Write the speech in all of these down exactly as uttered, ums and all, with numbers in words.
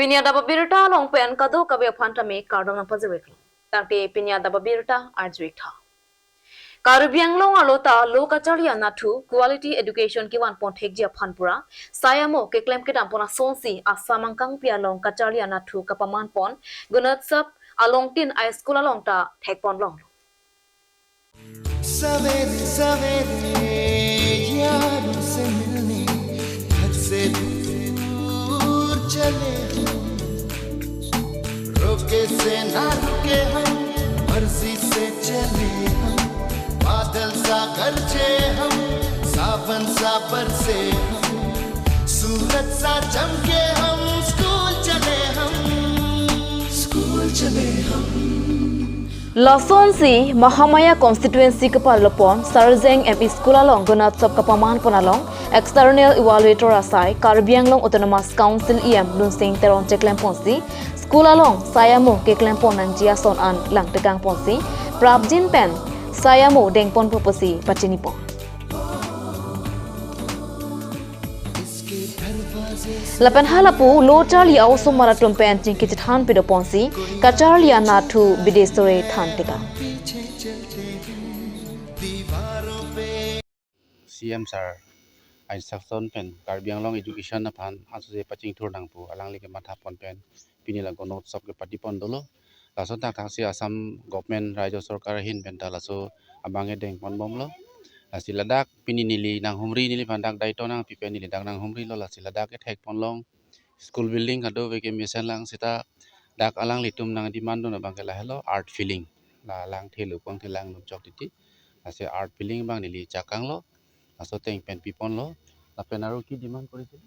Pini adap abirta along pen kadokave aphan tame kardom nangpajir-iklo. Tangte pini adap abirta arju-ik tha. Karbi Anglong arlo ta lo kacharli anatthu quality education kevan pon thekji aphan pura sai amo keklem kedam pon asonsi Assam angkangpi along kacharli anatthu kapaman pon Gunotsav along tin a school along ta thek pon longlo. सवेरे सवेरे यारों से मिलने घर से दूर चले हम, रोके से ना रुके हम, मर्जी से चले हम, बादल सा गरजे हम, सावन सा बरसे हम, सूरज सा चमके हम, स्कूल चले हम, स्कूल चले हम। Lasonsi Mahamaya constituency kepalopon Sarjeng M E School along Gunotsav kapaman pon along external evaluator asai Karbi Anglong Autonomous Council E M Lunsing Teron cheklem ponsi school along sai amo keklem pon nangji ason an langtekang ponsi prapjin pen sai amo deng ponpo pusi pachini pon. Lapen halapu lo charli a-osomar atum pen chingki chethan pado ponsi kacharli anatthu bidesore than tekang. C M sir a-instruction pen Karbi Anglong education aphan asose pachingthur nangpo alangli kematha pon pen pini la Gunotsav kepadi pon dolo. Laso thakthak si Assam government, Rajya Sorkar ahin pen ta laso abang ke deng pon bomlo. Lasi ladak pini neli nanghumri, neliphan dak daito nangpi pen neli dak nanghumrilo, lasi ladak kethek pon long school building kadokave kemesen lang seta dak alanglitum nangdemand dun abang ke lahelo earth filling. La lang thelu pon thelang lum chok titi. Lasi earth filling abang neli chakanglo. Laso ateng pen pi ponlo. Lapen aro ke demand kori si.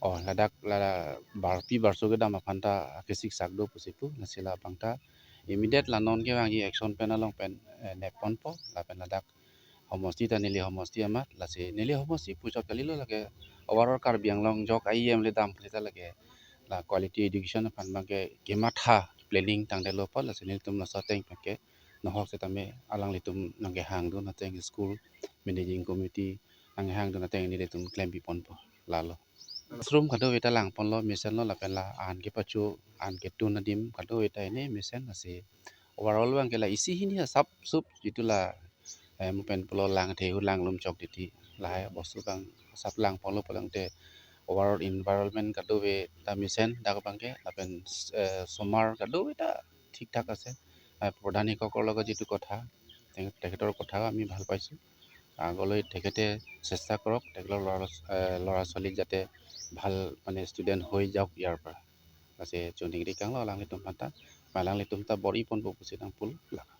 Oh, ladak la barpi barso kedam aphan ta kesiksak do pusi pu, lasi labang ta immediate la non kevangji action pen along pen, eh, nep ponpo, lapen ladak homosti ta neli homosti amat, lasi neli homosti pu chok kalilo lake overall Karbi Anglong jok a-E M le dam pule ta lake la quality education aphan abang ke kematha planning tangdetlo po, lasi nelitum laso ateng pen ke nohok setame alanglitum nangkehang dun ateng school managing committee nangkehang dun ateng nelitum klempi ponpo lalo. Classroom kadokave ta lang ponlo, mesenlo lapen la an kepacho, an ketun adim kadokave ta ini mesen, lasi overall abang ke la isi hini asap sup jitu la, eh, mo pen pulo lang the hu lang lum chok titi lahai bostu abang asap lang ponlo pulang te overall environment kadokave ta mesen dak abang ke lapen, eh, osomar kadokave ta thik thak ase. Eh, pradhan শিক্ষকৰ লগত যিটো কথা, তে-, তেখেতৰ কথা আমি ভাল পাইছোঁ। আগলৈ তেখেতে চেষ্টা কৰক, তেখেতৰ ল'ৰা, এ, ল'ৰা ছোৱালী যাতে ভাল, মানে, ষ্টুডেণ্ট হৈ যাওক ইয়াৰ পৰা। Lasi choningri kanglo alanglitum aphan ta, alanglitum ta bor-i ponpo pusi nangpulo lake.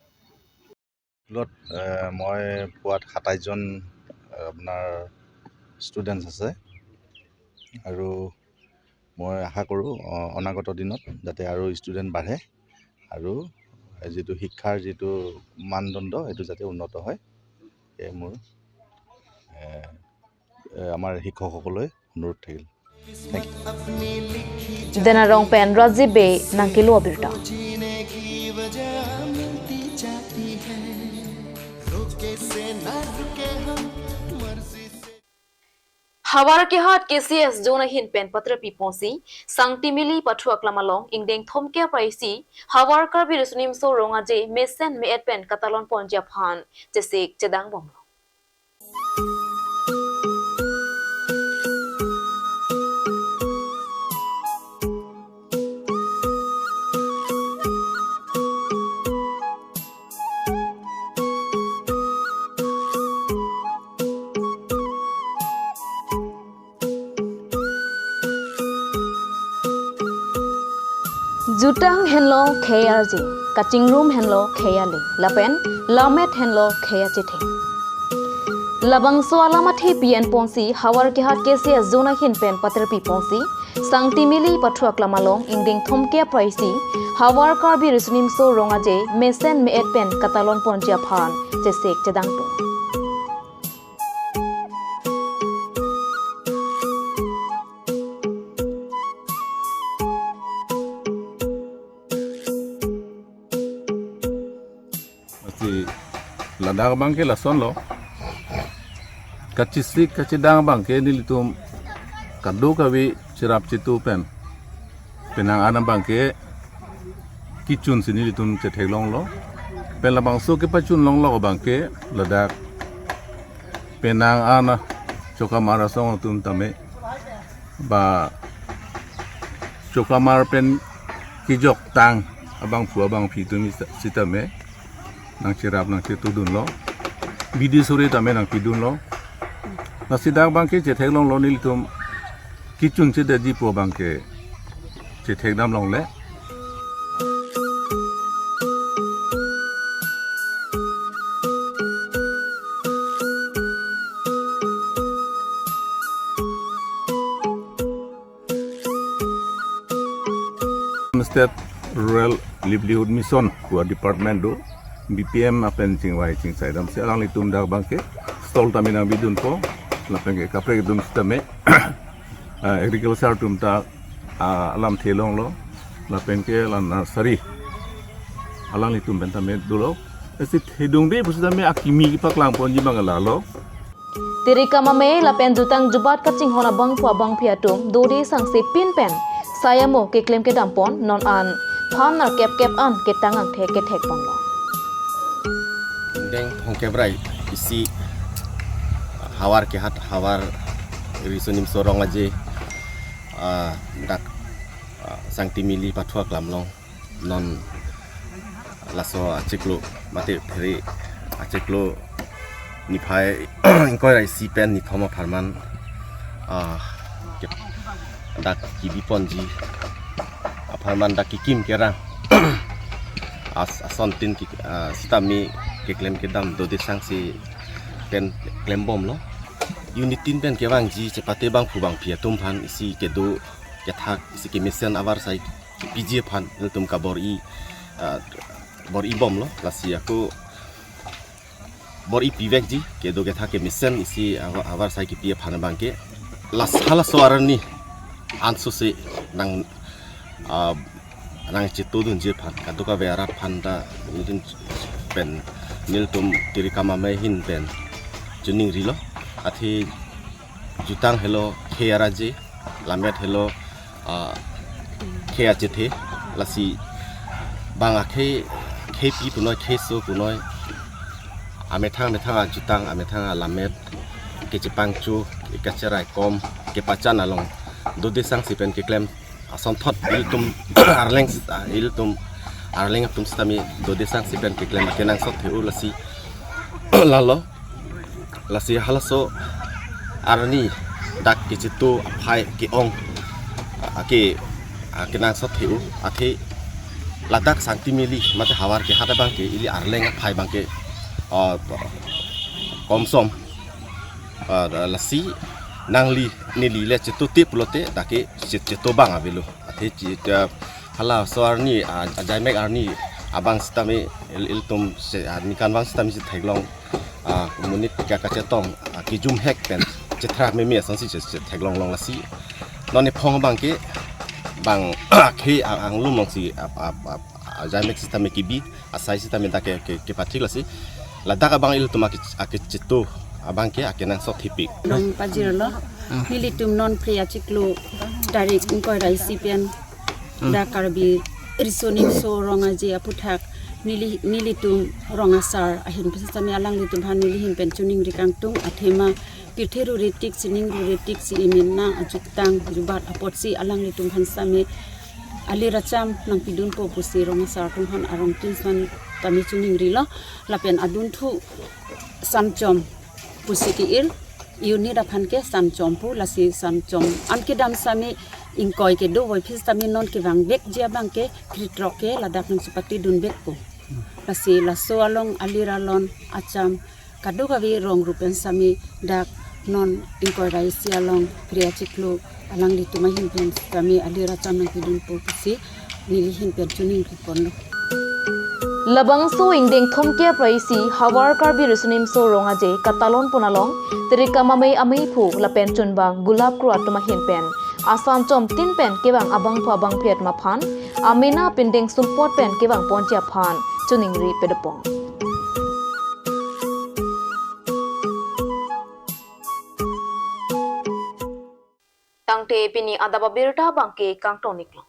স্কুলত, এ, মই পোৱাত সাতাইছজন, এ, আপোনাৰ ষ্টুডেণ্টছ আছে আৰু মই আশা কৰোঁ, অ, অনাগত দিনত যাতে আৰু ষ্টুডেণ্ট বাঢ়ে আৰু যিটো শিক্ষাৰ যিটো মানদণ্ড, সেইটো যাতে উন্নত হয়, এয়ে মোৰ, এ, এ, আমাৰ শিক্ষকসকললৈ অনুৰোধ থাকিল। Thank you. Denarong pen Rajiv Bey nangkelo abirta. Howraghat K C S zone ahin pen patrapi ponsi Sangtimili pathu aklam along ingdeng thomkep ra isi Howraghat Karbi Riso Nimso Rong Aje mesen me-et pen katalon ponji aphan chesik chedang bomlo. Jutang henlo khei arje, kachingrum henlo khei ale, lapen lammet henlo khei achetheng. Labangso alam athe pi-en ponsi Howraghat K C S zone ahin pen patrapi ponsi Sangtimili pathu aklam along ingdeng thomkep ra isi Howraghat Karbi Riso Nimso Rong Aje mesen me-et pen katalon ponji aphan chesik chedang pon. Lasi ladak abang ke lasonlo. Kachesik kachedang abang ke nelitum kadokave cherap chetu pen Penang an abangke kechun si nelitum chetheklonglo. Pen labangso kepachun longlok abangke ladak penang an Chokamar asong atum tame ba Chokamar pen kejoktang abangphu abangphi atum sitame nangcherap nangchetudunlo. Bidi sore tame nangpidunlo. Lasi dak abangke chetheklonglo nelitum kechun chedetji pu abangke chethekdam longle. State Rural Livelihood Mission pu a-department do, B P M apen chingvai chingsaidamsi alanglitum dak abangke stall tame nangpidunpo, lapenke kaprek atum sitame ah, agriculture atum ta ah, alam thelonglo, lapenke la nursery alanglitum pen tame dolo. Isi thedungde pusitame akimi kepaklangponji abang lalo. Tirika mamei lapen jutang jubat kachinghon abangphu abangphi atum dode sangse pin pen sai amo keklem kedampon, non an phan nerkep kep an ketang angthek kethekponlo. Deng Phongkebrai isi Hawar kehat Hawar Riso Nimso Rong Aje, ah, dak, ah, Sangti Mili pathu aklam along non laso achiklo mate phere achiklo niphai ingkoi ra isi pen nithom apharman, ah, ke-, dak kebiponji apharman dak kekim kerang as-, asontin ki, ah, sitame keklem kedam dode sangse pen klembomlo. Unit tin pen kevangji chepate abangphu abangphi atum aphan isi kedo kethak isi kemesen avarsai kepiji aphan nelitum kabor-i, ah, bor-ibomlo. Lasi ako bor-i pivekji kedo kethak kemesen isi ava-, avarsai kepi aphan abangke las halaso arni ansose nang, ah, nangchetudunji aphan kadokave arat aphan ta nelitum pen nelitum Tirika mamei ahin pen chiningrilo. Athe jutang helo khei araje, lammet helo, ah, khei achethe, lasi bang akhei, khei pi punoi, khei so punoi, amethang methang ajutang, amethang alammet kechepangcho, kacherai kom, kepachan along dode sangse pen keklem asonthot ilitum Arleng, ah, ilitum Arleng atum sitame dode sangse pen keklem akenangsot the-o lasi lalo. Lasi halaso arni dak kechitu aphai ke-ong, ah, ke, ah, kenangsot the-o athe ladak Sangti Mili mate Hawar kehat abangke ili Arleng aphai abangke, ah, komsom, ah, lasi nangli neli le chitute pulote dak ke chit-, chitu abang avelo. Athe chi-, ah, halaso arni, ah, ajaimek arni abang sitame il-, ilitum se, ah, ningkan vang sitame chetheklong, ah, monit ka kachetong, ah, kejum hek pen chethra meme asonsi che-, chetheklong long lasi. Non ephong abangke bang akhei ang-, anglum longsi ap-, ap-, ap-, ajaimek sitame kebi, asai sitame dak ke, ke, kepathik lasi. Ladak abang ilitum ake, akechitu abangke akenangsot thepik. Long pajirlo. Nelitum non phre achiklo tarik ingkoi ra isi pen dak Karbi Riso Nimso Rong Aje aphuthak neli, nelitum rong asar ahin pen sitame alanglitum aphan neli ahin pen chiningri kangtung. Athema pirthe rure tik sining rure tik si emin na ajutang jubat apotsi alanglitum aphan sitame alir acham nangpidunpo pusi rong asar atum aphan arongtin sitame chiningrilo. Lapen adunthu Sanchom pusi ke-ir, unit aphan ke Sanchom pu, lasi Sanchom an kedam sitame ingkoi kedo voiphit sitame non kevang vekji abangke kre throk ke ladak nangchepatedun vekpo. Lasi laso along alir alon acham kadokave rong rupen sitame dak non ingkoi ra isi along phre achiklo alanglitum ahin pen sitame alir acham nangpidunpo pusi neli ahin pen chiningri ponlo. Labangso ingdeng thomkep ra isi Hawar Karbi Riso Nimso Rong Aje katalon pon along Tirika mamei ameiphu lapen chunbang Gulap Kro atum ahin pen asanchom tin pen kevang abangphu abangphi atum aphan amena pindeng sumpot pen kevangponji aphan chiningri pedopon. Tangte pini adap abirta abangke kangton iklo.